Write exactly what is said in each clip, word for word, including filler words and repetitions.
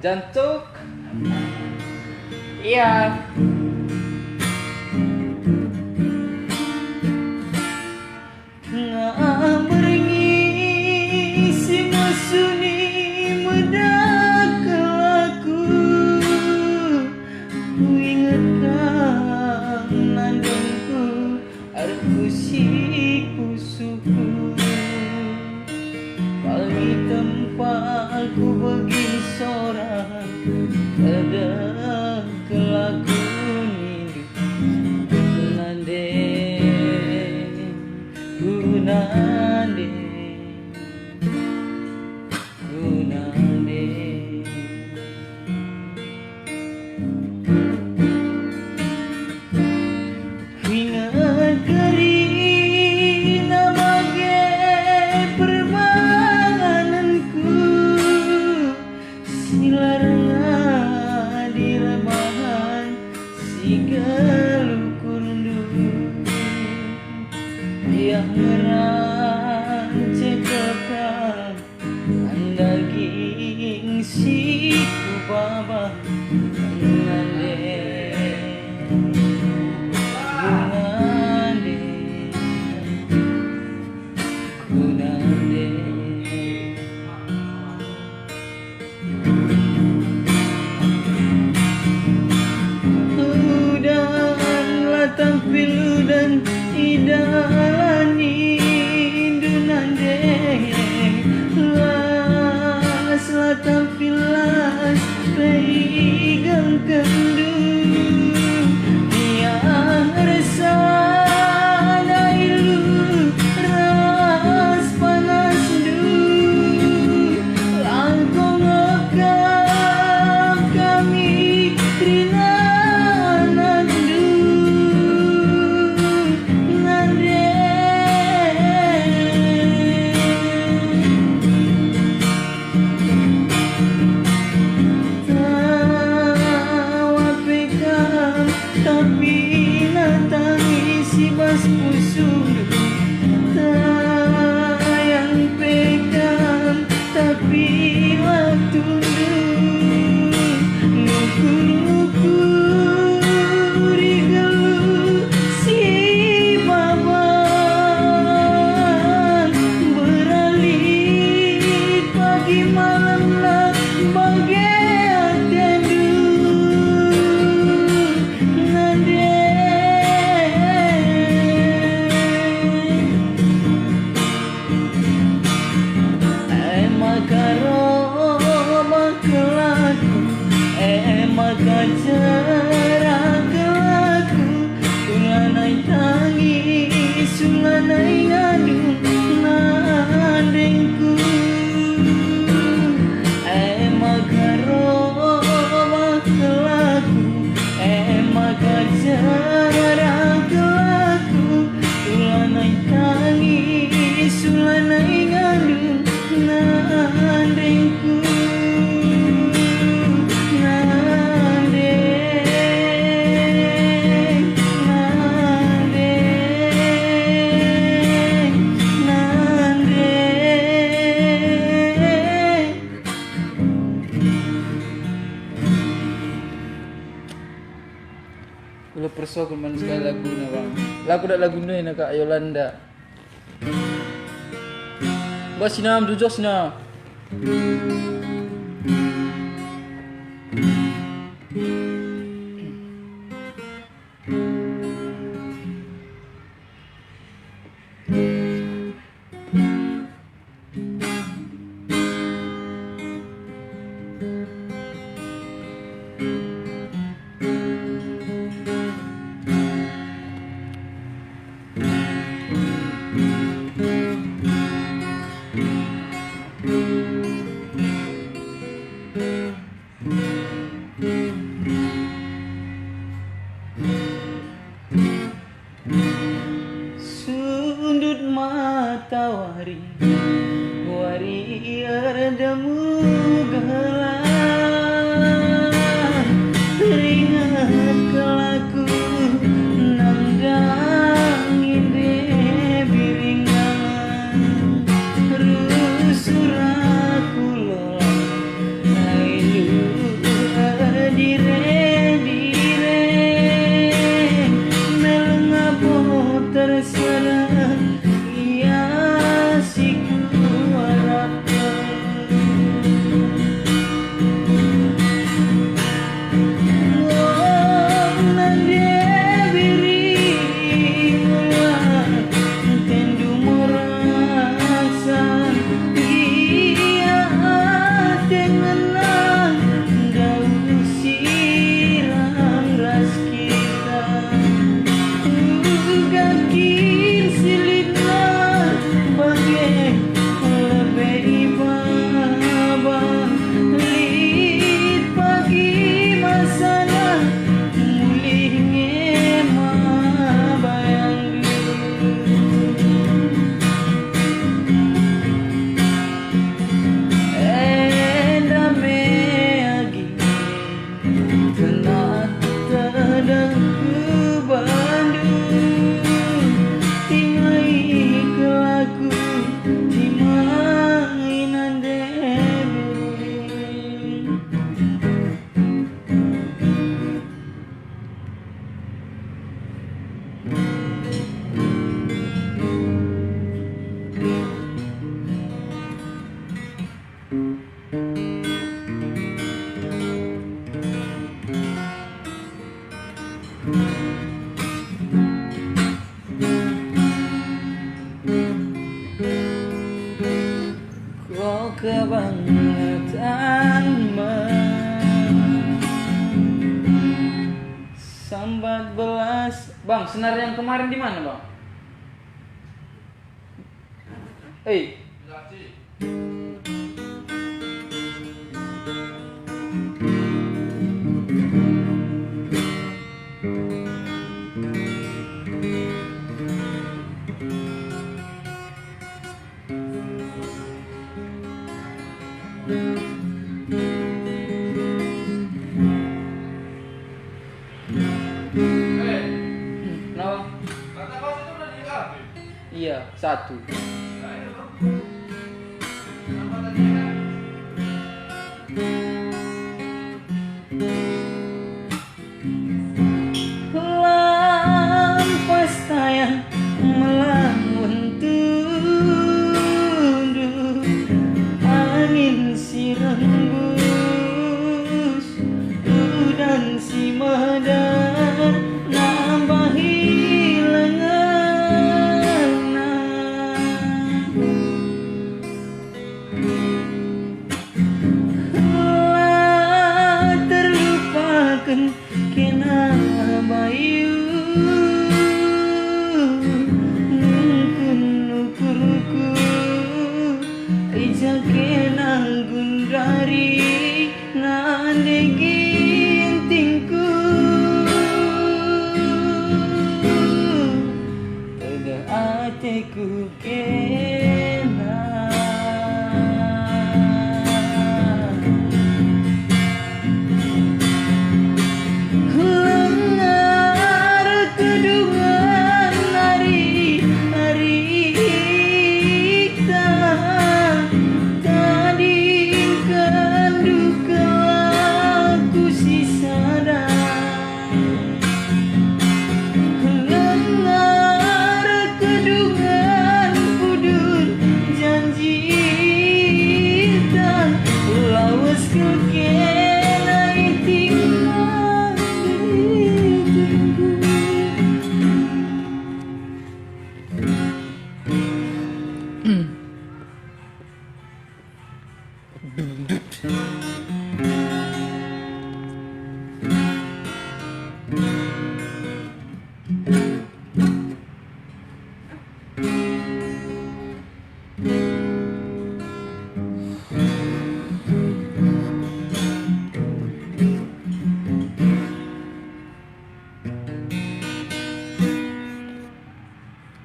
Jantuk. Iya. Ngamberngi si mesuni medak kelaku, kuinget kam nandengku, arku si pusuhku. Pagi tempa ku begi sora, medak kelaku nindu. Nande, ku nande, ku nande. Kuinget kerina bage perbahanenku, si la rengadi erbahan si gelukurndu. Biak ngerance kekal daging si kubaba, nande, nande, nande. Udan la tampil udan i dalanindu nande, las la tampil las pe igengkenndu. Biak ersada ilu ras panasndu, la enggo ngekap kami kerina anakndu, nande. Tawa pe kam, tapi natangi si bas pusuhndu. Tayang pe kam, tapi waktundu. Ngukur-ngukuri geluh si baban, beralit pagi malam la bage atendu, nande. E maka roh kelaku, e maka jera kelaku, lanai tangis, lanai ngandung nandengku. E maka roh kelaku, e maka jera kelaku, lanai tangis, lanai ngandung nandengku, nandeng, nandeng, nandeng. Ula persokul man sekali laguna, Bang. Lagu dak lagu ndai na, Kak Yolanda. Mbak Sinam, dujosna. Bang, senar yang kemarin di mana, Bang? Eh. Kenapa? Iya, satu. Lampas tayang melamun tundu, angin si rembus, udan si medar, nambahi lenganna. La terlupaken kena bayu, nungkun ukurku, i ja kena gundari nande gintingku. Tegeh ateku kena. Lengar kedungan ari-ari kita, tadingken duka ku si sada. Lengar kedungan pudun janjita, lawes kena itingku.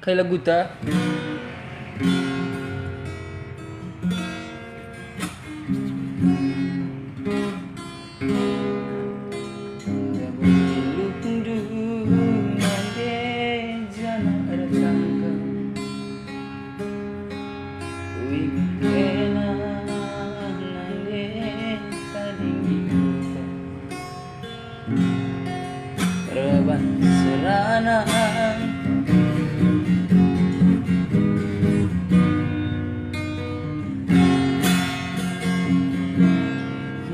Kai laguta? Ndabui lukndu nande janah ertangkeng. Uik kena nande tading di kuta. Reban serana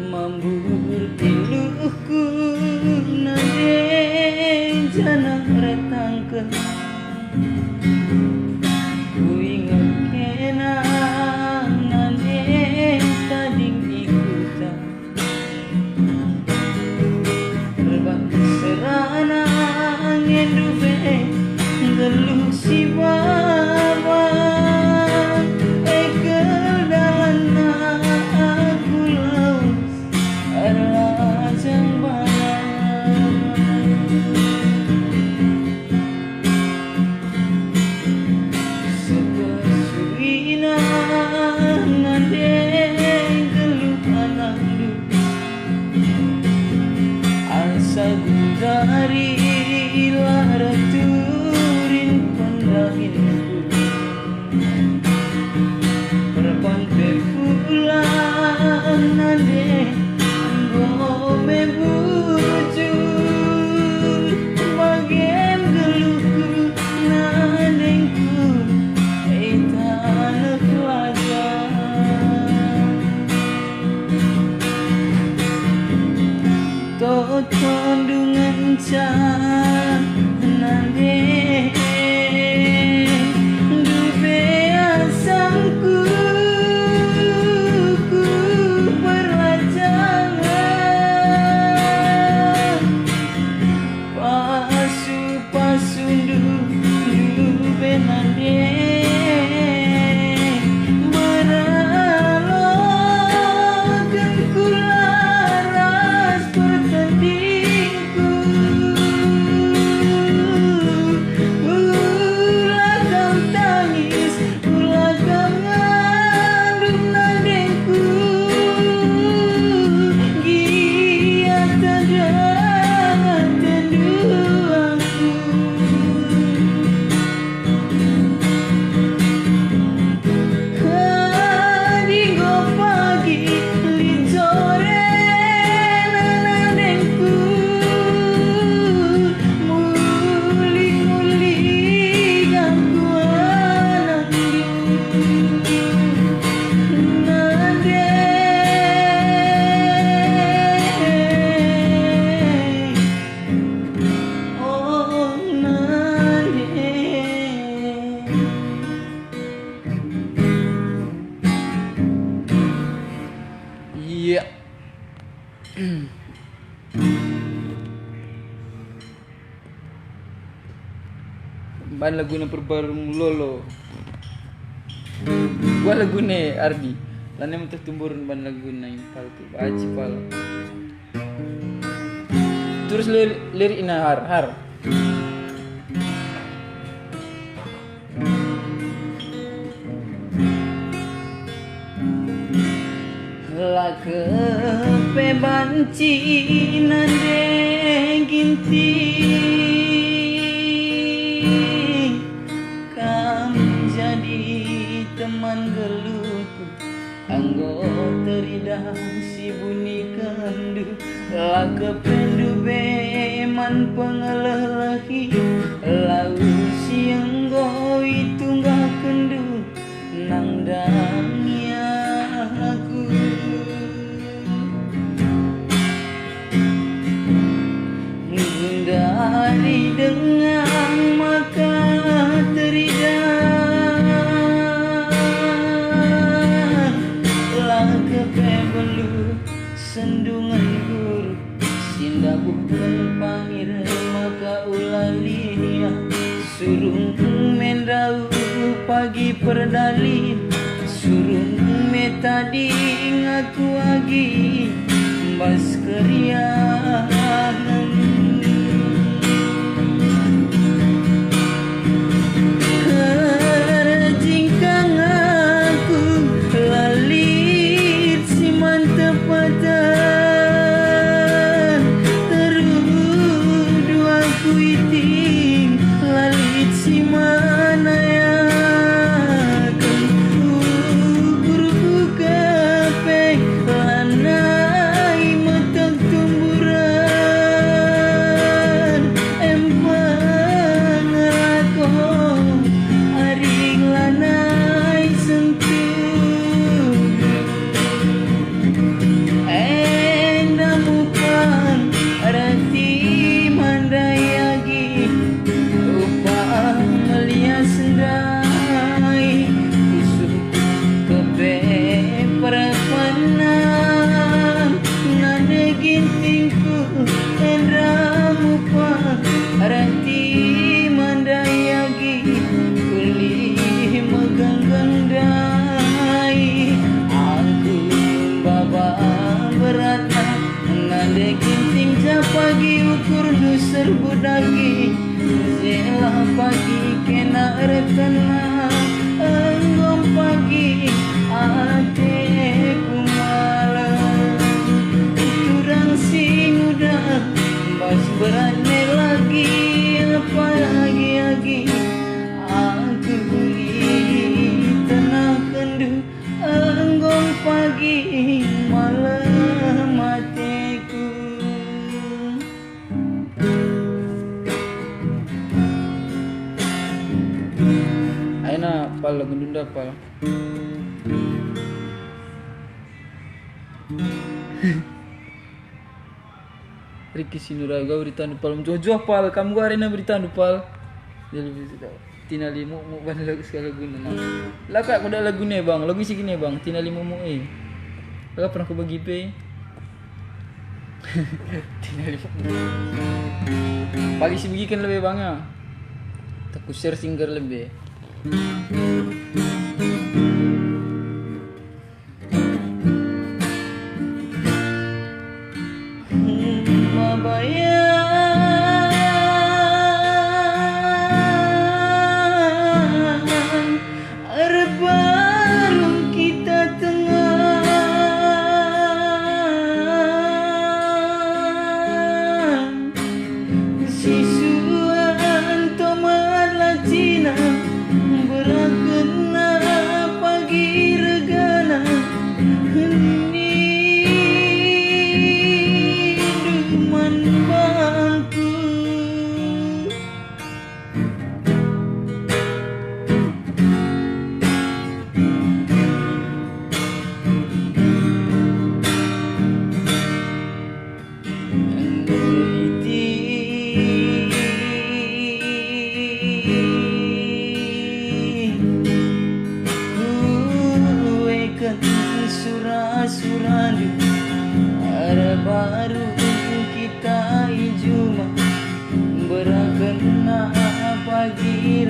mambur iluhku nande janah retangken. Kuinget kena nande tading i kuta. Reban serana ngendu pe nggeluh si baba, e kal dalanna aku lawes erlajang bana. Sepesuina nande geluh anakndu, asa gundari la raturin pendahinku. Perban pe pulang nande enggo me bujur, bagem geluhku nandengku i taneh Lajang. Toto ndungenca nande, ndube asangku ku perlajangen. Pasu Ban laguna perbarung lolo. Wah, laguna Ardi. Lanai meteh tumburun ban laguna impal tu. Baci pal. Terus lir-, lirikna, Har, Har. La kepe banci nande Ginting, kam jadi teman geluhku. Enggo teridah si bunikenndu, la kependu be man pengeleh-lehi, lau si enggo itunggahkenndu nandangi aku. Gundari denga maka teridah, la kepe beluh sendungen guru, si ndabuhken pangir maka ula liah. Surung me ndauh pagi perdalil, surung me tading aku agi bas keriahen. Erjingkang aku la lit si man tepeten, terudu aku iting, la lit si man ayaken. Ukurku kepe, lanai meteh tumburen, em pengelako ari lanai sentuh. Enda mupan reti mandai agi, upah melias ndai, pusuh kepe perpanan, nande Gintingku, enda mupan reti mandai agi, ulih megenggeng ndai. Aku baba beratna, nande Ginting ja pagi ukurndu serbut agi. Jelah pagi kena erkena, enggo pagi ateku malem. Turang si nguda, bas berat me lagi, apalagi agi aku lit tenahkenndu, enggo pagi malem ateku. Aina pal lagu ndunda pal. Riki Sinura ga beritandu pal, menjuah-juah pal, kam gua arena beritandu pal. Jadi, Tina Limuk muk ban lagu sekali guna. Nah. Laka kuda lagu ne bang, lagu isi gini bang, Tina Limuk muk eh. Laka pernah kubagi pe. Tina Limuk. Pagi si begiken lebe bang ya. Teku share singer lebe. Erbaru kita tengah sisuan tomat lacina, berakenna pagi regana, nindu man bangku. Kueken sura-surandu, erbaru kita i juma, berakenna pagi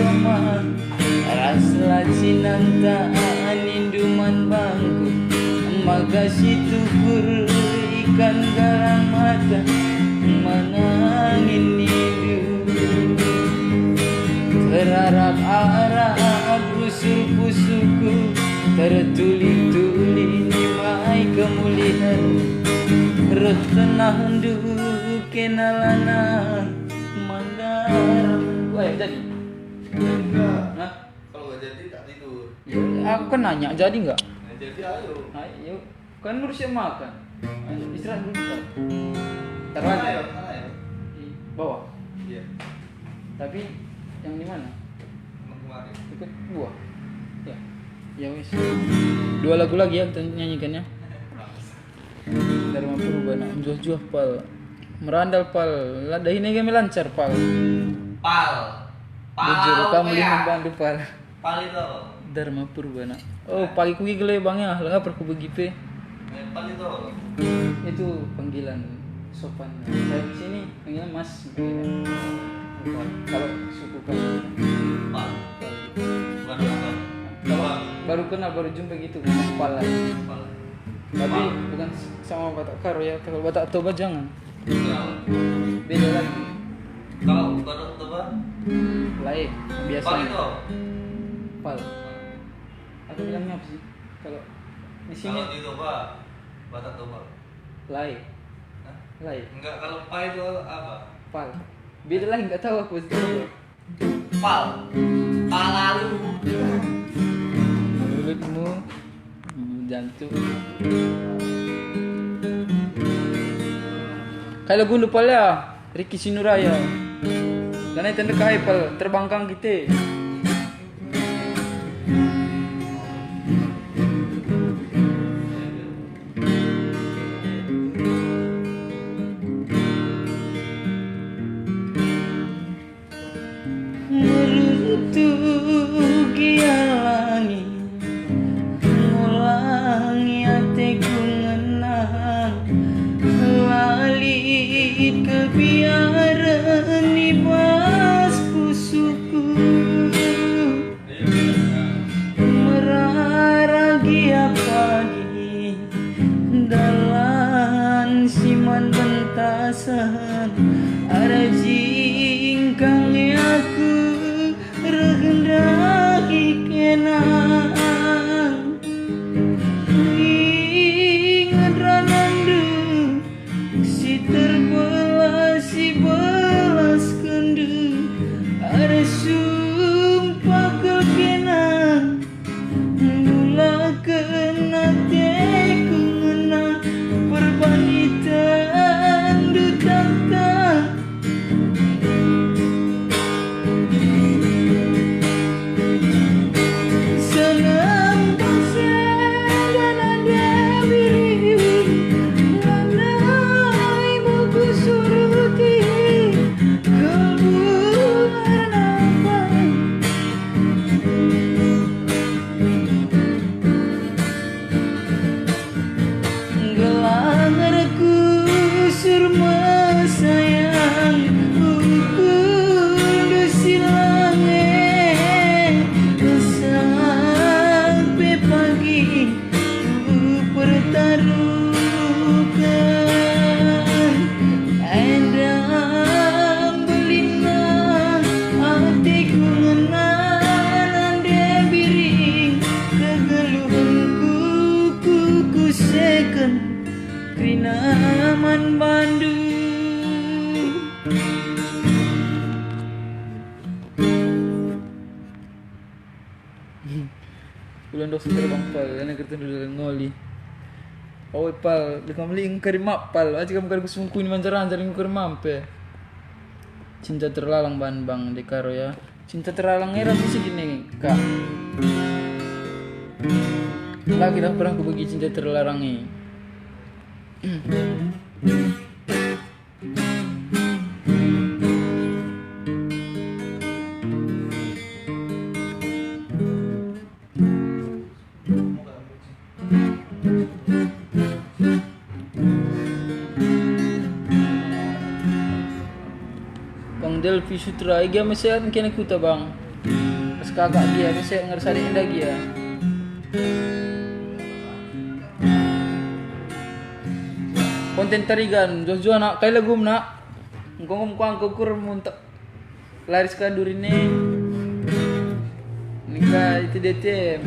Mama, raslah cinanta nindu man bangku, maka situkur ikan galang mata, manangin nindu. Terarap-arap rusur pusuhku, tertuli-tuli nimai kemulihan, reh tenahndu kena lanang mandar. Weh, jadi? Jadi nggak? Hah? Kalau nggak jadi, tak tidur. Ya, aku kan nanya, jadi nggak? Nah, jadi ayo. Ayo. Kan baru siap makan. Ayo, istirahat dulu, Pak. Ntar lagi. Ayo, ayo. Di bawah. Iya. Tapi yang di mana? Yang kemarin. Dekat gua. Ya. Ya wis. Dua lagu lagi ya kita nyanyikan ya. Dharma Purba nak juah-juah pal. Merandal pal. Lada ini kami lancar pal. Pal. Bujur pal, kamu ya? Lima bandu pal. Pal itu apa? Dharma Purba nak. Oh, pagi kugi gele bang ya, lengkap aku begi pe. Eh, pal itu apa? Itu panggilan sopan. Saya di sini panggilan Mas. Panggilan. Kalau suku kan. Pal. Bukan apa? Kalau baru kenal, baru jumpa gitu, kepala. Kepala. Tapi bukan sama Batak Karo ya, kalau Batak Toba jangan. Kenapa? Beda lagi. Kalau Batak Toba? Lain, biasa. Pal itu apa? Pal. Aku bilangnya apa sih? Kalau di sini. Kalau di Toba, Batak Toba. Lain. Hah? Lain. Enggak, kalau pal itu apa? Pal. Beda lagi, nggak tahu aku. Pal. Palalu. Mulutmu, mm, jantung. Kai lagundu pal ya, Ricky Sinuraya. Lanai tendek kai pal, terbangkang kita. Meruntuh gia langit, ngulangi ateku ngenang, la lit kebiaren i bas pusuhku. Merara gia pagi, dalan si man bentasen, arah jingkang aku reh ndahi kenang. Inget ranandu si terbelah, si belaskendu, arah sumpah kal kenang. Ndulaken ateku ngena perbaniten takta. Senang bangsa dan ada diri, lanaimu kusuruti, keluar nafas. Gelarku Surma sayang, ukurdu si lange, sampe pagi kupertaruhken. Enda mbelina ateku ngena nande biring, kegeluhenku kukuseken kerina man bandu. Ulang dosa terbang pal, lana kertendu dalam ngoli. Oi pal, dekam li engkari map pal, aja kam kari kusungkuni manjar-anjar engkari mampe. Cinta terlarang ban bang dekaro ya. Cinta terlarang era sisi gini kak. Lagi dah pernah kubagi cinta terlarang ni. Bang Delvi Sutra, iga mesehat kena kuta bang. Kakak gia, mese ngerasa dek enda gia. Konten Tarigan, juah-juah nak, kai lagum nak? Engko ngem kuang kukur muntek. Laris ka durin e. Nika itu D T M.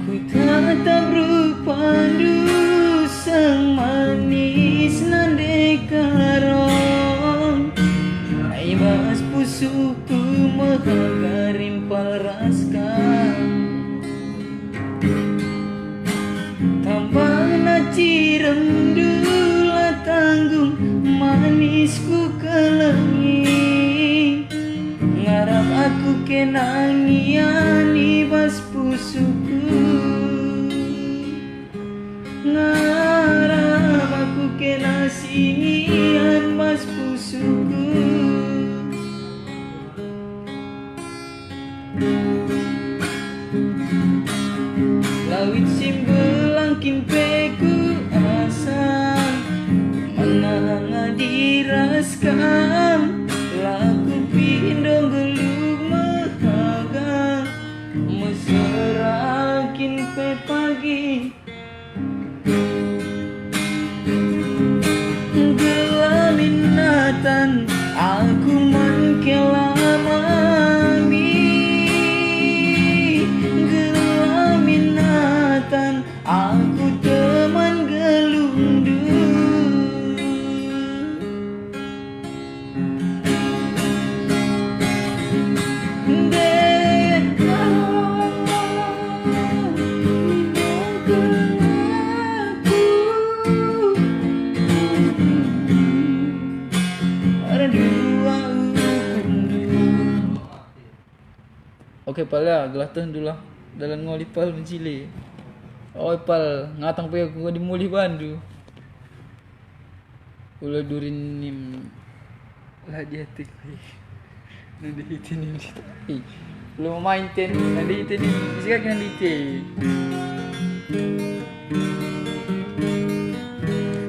Kutatap rupandu seng manis nande karon, i bas pusuhku mehaga rimpal ras kam. Tambahna ciremndu la tanggung manisku kelengi. Ngarap aku kena ngian i bas pusuhku. Ngarap aku kena si ngian bas pusuhku. Lawit si mbelang kin pe kuasa, mana ngadi ras kam, la kupindo nggeluh mehaga, mesera kin pe pagi. Gelamin natan aku man kelamami. Gelamin natan aku teman geluhndu. Oke, Pal, ya, gelah tehndu lah. Dalan ngoli, Pal, mencili. Oi, Pal, ngatang pe aku enggo dimulih bandu. Ula durin nim la diateku. Nande ite nim diateku. Ula main ten, nande ite nim, isi kaki nande ite.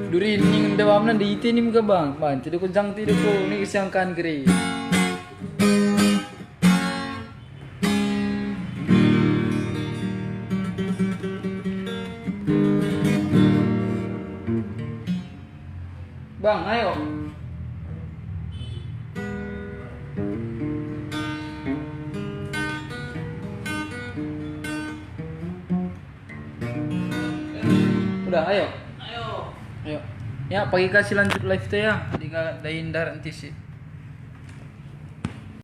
Durin nim dawam nande ite nim ka bang. Bang, tidak ku jang tidak ku ni kesiangkan keri. Bang, ayo. Udah, ayo. Ayo. Ayo. Ya, pagi kasih lanjut live tuh ya. Di ka-, dain darat nanti sih.